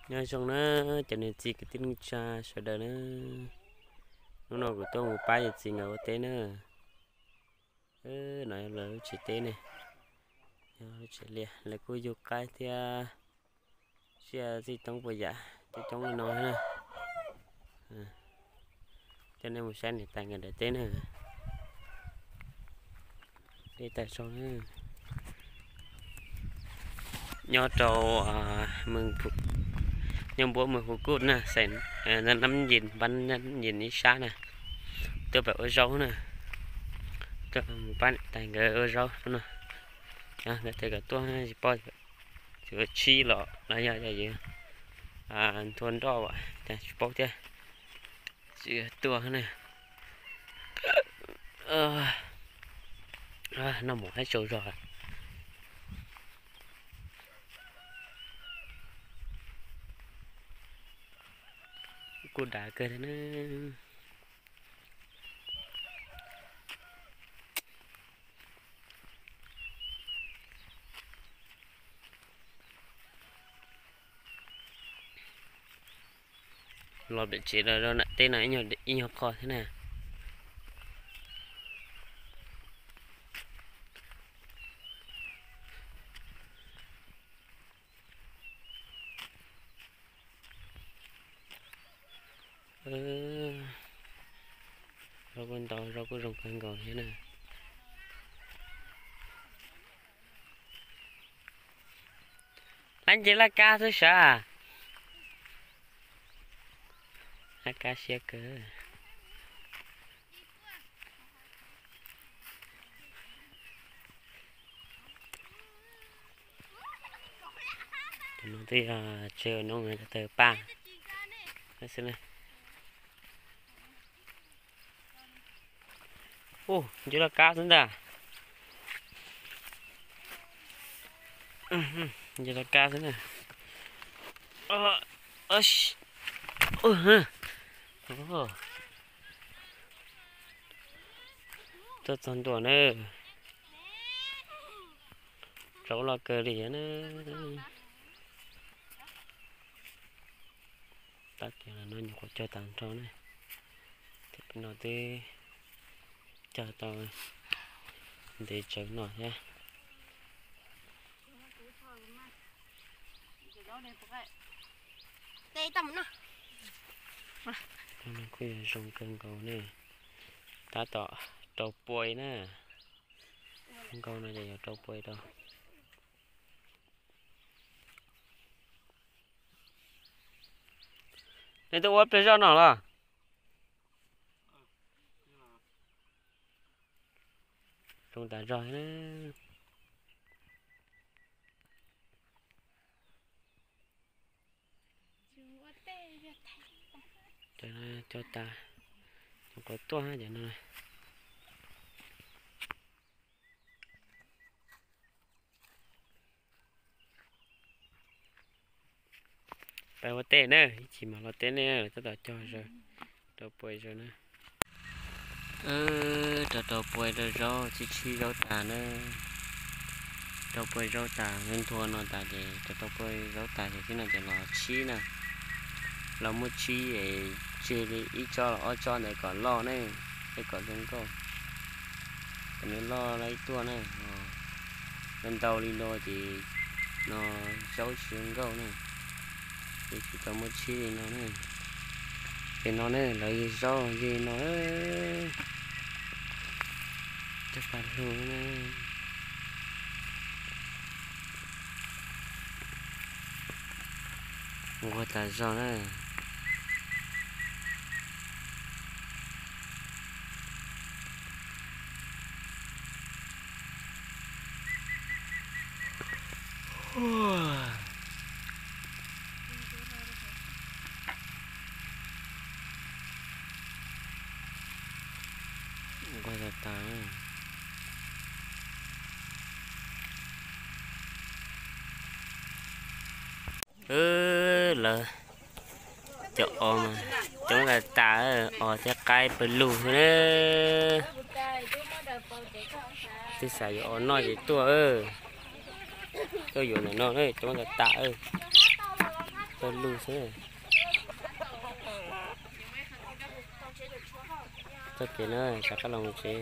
Nyob zoo na cov niam txiv kwv tij neej tsa sawv daws na, hnub no kuv tuaj mus pab yawm txiv nkawd ua teb na. No yog lawv lub tsev teb ne, yog lub tsev liaj, lawv kuj yug qaib thiab tsiaj txij toob puas yam coob coob li no na. Coj nej mus saib niam tais nkawd daim teb na. Dej tag zog na. Nyob rau nyob npuab mws Hu Kuj na, xeem Nab Yis, npab Nab Yis ib sab na. Tuaj pem ua zaub na, tuaj mus pab niam tais nkawd ua zaub no. Nkawd tias kom tuaj tsis paub yuav tshib los los yog yus nthua nroj as, tsis paub thiab. Tsis tuaj na. Noj mov hab tsaug zog. Kuj dav kawg thiab na. Los pem tsev rau nram teb no ib nyuag qho thiab na. Zaub kuj ntau, zaub kuj zoo kawg nkaus thiab na. Lab nce laj kab xwb sav. Laj kab siab kawg. Tus no twb yog tseg noob tawg paj xwb na. Ub, nce laj kab xwb ntag. Nce laj kab xwb na. Tuaj txog ntua na. Zaub loj kawg li na. Tab sis no nyuam qhuav cog tag nrho na. Thiab pem no twb cog tau ntev tsawv no thiab. Kuj yog zoo kawg nkaus ne. Tab tom rau puas na. Nkauj no ces yuav rau puas rau. Nej tuaj ua pliag zoj no los? Zoo tas zog na. Cov tas, cov qhuav tuaj cov no. Peb ua teb na, ib chim mam los teb ne, tab tom cog zaub, rau puas zaub na. Rau, rau puas rau zaub, tshib tshib zaub tas na. Rau puas zaub tas, nthua no tas ces rau, rau puas zaub tas ces tib no ces los tshib na. Los muab tshib es tseg li ib tsob los ob tsob ntawd kom loj ne, es kom zoo nkauj. Kom nws loj loj ib tuaj na, ntau li no ces no zaub tsis zoo nkauj na. Ces tsis tau muab tshib li no na. Ces no ne lawv zaub yig no, cov pas lug na. Nquag tas zog na. Nquag tas tas. Lawv cov os mas coob tas tas, os thiab qaib pawg lug na. Twb xav yuav os noj ces tuaj, tuaj yuav ntawm no coob tas tas. Lug xwb. Txoj kev na, rov qab los mus tsev.